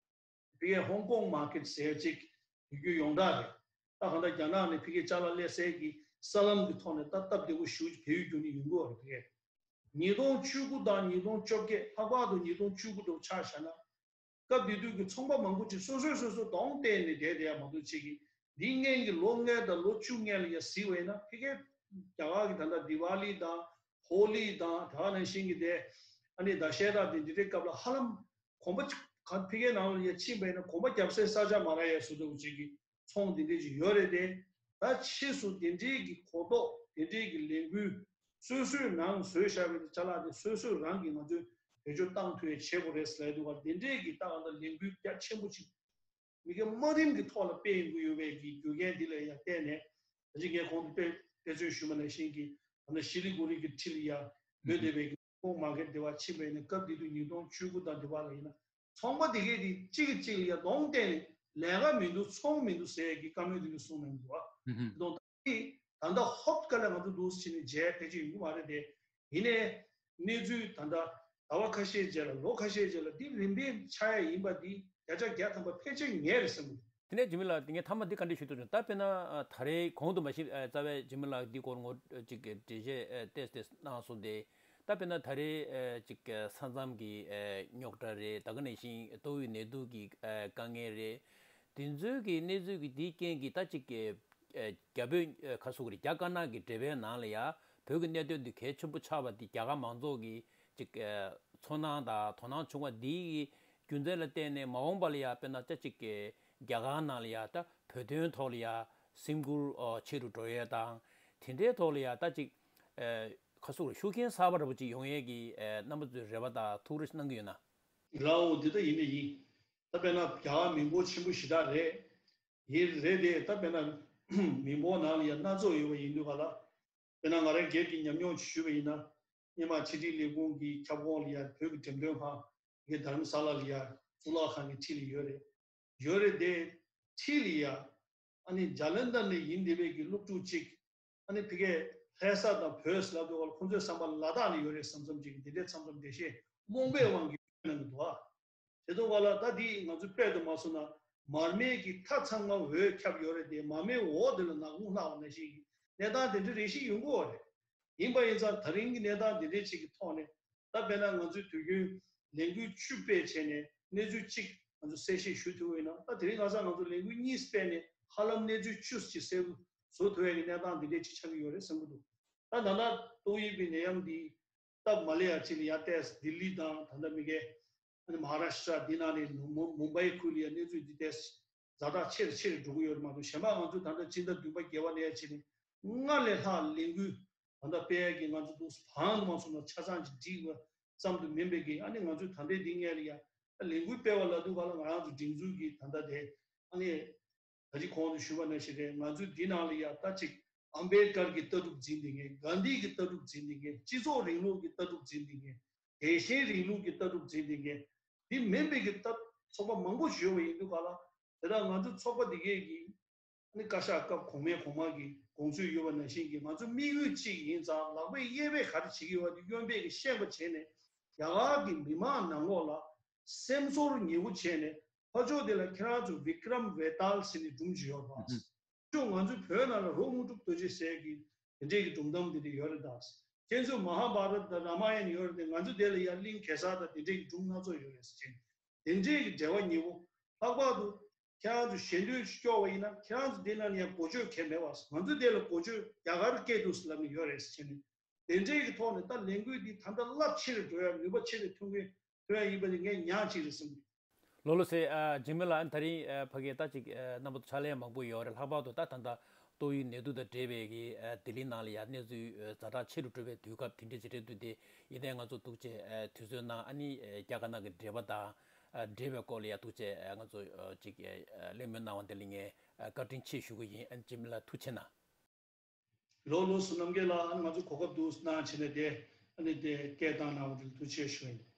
ཕ་གིའི་ཧོང་ཀོང་མར་ཀེཊ་ཟེར་ཅིག་ཡོད་རྒྱུ་ཡོངས་གྲགས་རེད། ད་གང་ལྟར་རྒྱ་ནག་ནས་ཕ་གིའི་ཅ་ལག་སླེབས་སའི་གི་ས་ལམ་གྱི་ཐོག་ནས་ད་སྟབས་བདེ་པོ་ཞེ་པོ་ཅིག་བལ་ཡུལ་བརྒྱུད་ནས་ཡོང་གི་ཡོད་རེད། ཕ་གིའི་ཉིས་སྟོང་བཅུ་དགུ་དང་ཉིས་སྟོང་བཅོ་བརྒྱད། ལྷག་པར་དུ་ཉིས་སྟོང་བཅུ་དགུ་དང་ཆ་བཞག་ན། སྐབས་དེ་དུས་ཀྱི་ཚོང་པ་མང་པོ་ཅིག་སོ་སོས་སོ་སོ་གདོང་གཏད་ནས་བསྡད་བསྡད་ཡ་མ་གཏོགས་ཅིག་གིས་འདིའི་སྔོན་གྱི་ལོ་ལྔ་དང་ལོ་བཅུ་སྔོན་ལ་ཡ་གཟིགས་པ་ཡིན་ན་ཕ་གིའི་ རྒྱ་གར་གྱི་ད་ལྟ་དི་ཝཱ་ལི་དང་ཧོ་ལི་དང་དེ་ག་ནང་བཞིན་གྱི་དེ་ཨ་ནི་ད་ཤེ་ར་དེ་འདི་འདྲའི་སྐབས་ལ་ཧ་ལམ་གོམ་པ་ག་ཕི་གའི་ནང་ལ་ཡ་ཕྱིན་པ་ཡིན་ན་གོམ་པ་རྒྱབ་སའི་ས་ཆ་མ་རག་ཡ་བཟོ་འདྲ་བོ་ཅིག་གི་ཚོང་དེ་འདྲའི་ཅིག་ཡོད་རེད་དེ། ད་ཕྱིས་སུ་དེ་འདྲའི་གི་གོ་རྟོགས་དེ་འདྲའི་གི་ལས་འགུལ་སོ་སོའི་ནང་བཟོས་བཞག་པའི་ཅ་ལག་དེ་སོ་སོས་རང་གིས་ང་ཚོས་བེད་སྤྱོད་བཏང་ཐུབ་ཡ་བྱེད་དགོས་རེད་ཟེར་ལབ་འདུག་ག་དེ་འདྲའི་གི་ད་ག་ད་ལས་འགུལ་རྒྱ་ཆེན་པོ་ཅིག་མི་སྒེར་དམའ་རིམ་གྱི་ཐོག་ལ་སྤེལ་ཡོང་གི་ཡོད་པའི་གི་རྒྱུ་རྐྱེན་འདི་ལ་ཡང་བརྟེན་ནས་ད་ཅི་ངས་གོང་དུ་དཔེ་དཔེ་མཚོན་ཞུས་པ་ནང་བཞིན་གྱི་ད་ལྟ་ཤི་ལི་གུ་རི་གི་འཁྲིས་ལ་ཡ་ཡོད་བསྡད་པའི་གི་ཧོང་མ་གེ་དེ་བ་ཕྱིན་པ་ཡིན་ན་སྐབས་དེ་དུས་ཉིས་སྟོང་བཅུ་དགུ་དང་དེ་བ་ལ་ཡིན་ན་ཚོང་པ་དེ་གས་དེ་གཅིག་གིས་གཅིག་ལ་ཡ་གདོང་གཏད་ནས་ལས་ཀ་མི་འདུག་ཚོང་མི་འདུག་ཟེར་གྱི་བཀའ་མོལ་དེ་འདྲ་གསུངས་གནང་འདུག་ཨ། ཧུམ་ཧུམ། གདོང་ད་ལྟ་ཧོབ་ཀ་ལ་ང་ཚོ་འདུག་ཕྱིན་ནས་མཇལ་ཕལ་ཆེར་ཡོང་གི་མ་རེད་དེ། ཡིན་ནའི་གནས་ཚུལ་ད་ལྟ་ཟླ་བ་ཁ་ཤས་རྗེས་ལ་ལོ་ཁ་ཤས་རྗེས་ལ་འདི་རིམ་པས་ཆགས་ཡ་ཡིན་པ་འདི་བརྒྱ་ཆ་བརྒྱ་ཐམ་པ་ཕལ་ཆེར་ངེས་རེད་བསམ་གི་འདུག་དེ་ནས་འཇིགས་མེད་ལགས་ངས་མཐའ་མ་འདི་བཀའ་འདྲི་ཞུ་ཐུབ་བྱུང་། ད་དཔེར་ན་ཨ་ད་རེས་གོང་དུ་མ་གཞི་ཨ་རྩ་བའི་འཇིགས་མེད་ལགས་འདི་སྐོར་ངོ་ཅིག་འགྲེལ་བཤད་ཨ་ཏོག་ཙམ་གནང་སོང་སྟེ། ད་དཔེར་ན་ད་རེས་ཨ་ཅིག་ས་མཚམས་ཀྱི་ཨ་རྙོག་དྲ་རེད། ད་ག་ནང་བཞིན་ཏོག་དབྱིབས་ནད་དུག་གི་ཨ་དཀའ་ངལ་རེད། དེ་ཚོའི་གི་གནས་ཚུལ་གྱི་དེའི་རྐྱེན་གྱིས་ད་ཅིག་གི་ཨ་རྒྱ་བོད་ཨ་ཁ་སུ་གི་རེད། རྒྱ་དཀར་ནག་གི་འབྲེལ་བའི་ནང་ལ་ཡ་བོད་ཀྱི་གནད་དོན་འདི་གལ་ཆེན་པོ་ཆགས་པ་འདི་རྒྱ་གར་མང་ཚོགས་ཀྱི་ཅིག་ཨ་ཚོར་སྣང་དང་དོ་སྣང་བྱུང་བ་འདིའི་རྒྱུ་མཚན་ལ་བརྟེན་ནས་མ་འོངས་པ་ལ་ཡ་དཔེར་ན་ཅིག་གི་རྒྱ་གར་ནང་ལ་ཡ་ད་བོད་དོན་ཐོག་ལ་ཡ་སེམས་ཁུར་ཨོ་ཆེ་རུ་འགྲོ་ཡས་དང་དེ་འདྲའི་ཐོག་ལ་ཡ་ད་ཅིག་ཨ་ཁ་སུ་གི་རེད། ཤུགས་རྐྱེན་གསར་པ་འདྲ་པོ་ཅིག་ཡོང་ཡས་ཀྱི་ཨ་རྣམ་པ་ཚོས་རེ་བ་དང་ཐུགས་རེ་གནང་གི་ཡོད་ན། ལའོ་འདི་ལྟ་ཡིན་ནི་ཡིན། ད་དཔེར་ན་རྒྱ་གར་མི་འབོར་ཆེན་པོ་ཞེ་དྲག་རེད། ཡིན་རེད་དེ་ད་དཔེར་ན་མི་འབོར་ནང་ལ་ཡང་སྣ་ཚོགས་ཡོད་པ་ཡིན་དུས་ག་ལ། དཔེར་ན་ང་རང་སྒེར་གྱི་ཉམས་མྱོང་ཞུས་པ་ཡིན་ན། སྔོན་མ་ཕྱི་དྲིལ་ལས་ཁུངས་ཀྱི་ཁྱབ་ཁོངས་ལ་ཡང་བོད་ཀྱི་འགྲེམས་སྟོན་ཁང་གི་དྷ་རམ་ས་ལ་ལ་ཡང་གཙུག་ལག་ཁང་གི་འཁྲིས་ལ་ཡོད་རེད། ཡོད་རེད་དེ། འཁྲིས་ལ་ཡང་ཨ་ནི་ཇ་ལན་དྷར་ནས་ཡིན་བསྡད་པའི་གི་སློབ་ཕྲུག་ཅིག་ཨ་ནི་ཕ་གིའི་ལྷ་ས་དང་བོད་ཟེར་ལབ་དུས་སྐབས་ལ་ཁོང་ཚོའི་བསམ་པ་ལ་དྭགས་ནས་ཡོད་རེད་བསམ་བསམ་ཅིག་དེ་འདྲའི་མཚམས་མཚམས་འགྲེལ་བཤད་རྨོངས་པའི་དབང་གིས་སྤྲད་གནང་གི་འདུག་ཨ། དེ་ཚོ་བ་ལ་ད་འདི་ང་ཚོ་དཔེ་དུ་མ་སོང་ན་མར་མེ་གི་མཐའ་ཚང་མ་འོད་ཁྱབ་ཡོད་རེད་དེ། མར་མེ་འོག་དེ་ལ་ནག་ཁུང་ལྷག་པ་ནང་བཞིན་གྱི་གནས་སྟངས་དེ་འདྲ་རེ་ཞིག་ཡོང་གི་ཡོད་རེད། ཡིན་པ་ཡིན་ཙང་ད་རིང་གི་གནས་སྟངས་དེ་འདྲའི་ཅིག་གི་ཐོག་ནས་ད་དཔེར་ན་ང་ཚོས་དུས་རྒྱུན་ལས་འགུལ་བཅུ་སྤེལ་བྱས་ནས་གནས་ཚུལ་གཅིག་ང་ཚོ་གསལ་བཤད་ཞུ་ཐུབ་ཡོད་ན། ད་དེ་རིང་ཁ་སང་ང་ཚོ་ལས་འགུལ་གཉིས་སྤེལ་ནས་ཧ་ལམ་གནས་ཚུལ་བཅུ་ཅིག་གསལ་པོ་བཟོ་ཐུབ་ཡག་གི་གནས་སྟངས་དེ་འདྲའི་ཅིག་ཆགས་ཀྱི་ཡོད་རེད་བསམ་གྱི་འདུག་ད་ད་ལྟ་ཏོག་དབྱིབས་ཀྱི་ནད་ཡམས་འདི་སྟབས་མ་ལེགས་ཡ་ཅིག་ལ་ཡ་ཏོག་ཙམ་ལྡི་ལི་དང་ད་ལྟ་མི་སྒེར་ཨ་ནི་མ་ཧཱ་རཱ་ཤི་ཏྲ་འདི་ནང་ནས་མུ་མུམ་བྷའི་ཁུལ་ལ་ཡ་གནས་ཚུལ་འདི་ཏོག་ཙམ་ཛ་དྲག་ཆེ་རུ་ཆེ་རུ་འགྲོ་གི་ཡོད་རེད་མ་གཏོགས། གཞན་པ་ང་ཚོ་ད་ལྟ་སྤྱི་ཟླ་བདུན་པ་བརྒྱད་པ་ནས་ཡ་ཅིག་ནས་སྔར་ལས་ལྷག་ལས་འགུལ་ད་ལྟ་སྤེལ་ཡ་གི་ང་ཚོ་འདུག་བང་དུ་མ་སོང་ན་ཆ་ཚང་ཅིག་སྒྲིག་པ་ཙམ་དུ་མིན་པའི་གི་ཨ་ནི་ང་ཚོས་ད་ལྟའི་འདི་སྔས་ལ་ཡ་ལས་འགུལ་སྤེལ་བ་ལ་དུས་ག་ལ་ང་རང་ཚོ་སྒྲིག་འཛུགས་ཀྱི་ད་ལྟ་དེ་ཨ་ནི། ད་ཅི་གོང་དུ་ཞུས་པ་ནང་བཞིན་རེད། ང་ཚོའི་འདི་ནང་ལ་ཡ་ད་ཅིག་ཨམ་བེད་ཀར་གྱི་ལྟ་གྲུབ་འཛིན་བསྡད་མཁན། གྷན་དྷི་གི་ལྟ་གྲུབ་འཛིན་བསྡད་མཁན། སྤྱི་ཚོགས་རིང་ལུགས་ཀྱི་ལྟ་གྲུབ་འཛིན་བསྡད་མཁན། དད་ཞེན་རིང་ལུགས་ཀྱི་ལྟ་གྲུབ་འཛིན་བསྡད་མཁན། འདི་མིན་པའི་གི་ལྟ་ཚོགས་པ་མང་པོ་ཞིག་ཡོད་པ་ཡིན་དུས་ག་ལ། དེ་དག་ང་ཚོ་ཚོགས་པ་འདི་གས་ཀྱི་ཨ་ནི་བཀའ་ཤག་སྐབས་གོང་མའི་གོང་མ་གི་དགོངས་ཚུལ་ཡོད་པ་ནང་བཞིན་གྱི་ང་ཚོ་དམིགས་ཡུལ་གཅིག་ཡིན་ཙང་། ལག་པས་གཡས་པས་ག་རེ་བྱེད་ཀྱི་ཡོད་པ་དེ་གཡོན་པས་ཀྱི་ཤེས་པ་བྱས་ནས། རྒྱ་གར་གྱི་མི་མང་ནང་ལོགས་ལ་སེམས་ཚོར་ཉེ་བོ་བྱས་ནས། ཕར་ཕྱོགས་དེ་ལ་ཁྱེད་རང་ཚོ་བི་ཀྲམ་བེ་ཏཱལ་ཟེར་ནས་སྒྲུང་ཅིག་ཡོད་རེད་པ། ཨུ་ཧུ། ཕྱོགས་ང་ཚོའི་བོད་ནང་ལ་རོ་དངོས་གྲུབ་རྡོ་རྗེ་ཟེར་གྱི་དེ་འདྲས་ཀྱི་སྒྲུང་གཏམ་དེ་འདྲས་ཡོད་རེད་ད། ཁྱེད་ཚོས་མ་ཧཱ་བྷ་རད་དང་རཱ་མ་ཡན་ཡོད་རེད་དེ། ང་ཚོ་དེ་ལ་ཡ་གླིང་གེ་སར་དང་དེ་འདྲས་ཀྱི་སྒྲུང་སྣ་ཚོགས་ཡོད་རེད་ཟེར་གྱི། དེ་འདྲས་ཀྱི་འབྲེལ་བ་ཉེ་བོ། ལྷག་པར་དུ་ཁྱེད་རང་ཚོ་ཞལ་འདོན་ཅིག་སྐྱོར་བ་ཡིན་ན། ཁྱེད་རང་ཚོ་དེ་ནང་ལ་ཡ་གོ་ཆོད་གང་ཡང་མེད་པ། ང་ཚོ་དེ་ལ་གོ་ཆོད་རྒྱ་གར་སྐད་འདུག་ཟེར་ལབ་ནས་ཡོད་རེད་ཟེར་བྱས་ནས། དེ་འདྲའི་གི་ཐོག་ནས་ད་ལས་འགུལ་འདི་ད་ལྟ་རླབས་ཆེ་རུ་འགྲོ་ཡ། ནུས་པ་ཆེ་རུ་ཐོན་གྱི་ཐོན་ཡ་ཡིན་པ་དེ་ངས་ཉག་གཅིག་རེད་བསམ་གྱི། ལགས་ལགས་སེ། ཨ་འཇིགས་མེད་ལགས། ཨ་ད་རིང་ཨ་ཕ་གིར་ད་ཅིག་ཨ་རྣམ་པ་ཚོ་ཕྱག་ལས་མང་པོ་ཡོད་རེད། ལྷག་པར་དུ་ད་ད་ལྟ་ཏོག་དབྱིབས་ནད་དུག་དང་འབྲེལ་བའི་གི་ཨ་ལྡི་ལི་ནང་ལ་ཡ་གནས་ཚུལ་ཨ་ཛ་དྲག་ཆེ་རུ་འགྲོ་བའི་དུས་སྐབས་དེ་འདྲ་ཅིག་རེད་འདུག་སྟེ། ཡིན་ནའི་ང་ཚོ་ཐུགས་རྗེ་ཆེ་ཨ་དུས་ཚོད་གནང་། ཨ་ནི་ཨ་རྒྱ་དཀར་ནག་གི་འབྲེལ་བ་དང་ཨ་འབྲེལ་བའི་སྐོར་ལ་ཡ་ཐུགས་རྗེ་ཆེ་ཨ་ང་ཚོ་ཨ་ཅིག་ཨ་གླེང་མོལ་གནང་བ་འདི་ལ་ངས་ཨ་བཀའ་དྲིན་ཆེ་ཞུ་གི་ཡིན། ཨ་འཇིགས་མེད་ལགས་ཐུགས་རྗེ་ཆེ་གནང་། ལགས་ལགས་སོ། རྣམ་རྒྱལ་ལགས། ཨ་ནི་ང་ཚོ་གོ་སྐབས་འདུག་གནང་བྱས་ནས་དེ་ཨ་ནི་དེ་སྐད་བཏང་གནང་བ་དེ་ལ་ཐུགས་རྗེ་ཆེ་ཞུ་ཡིན།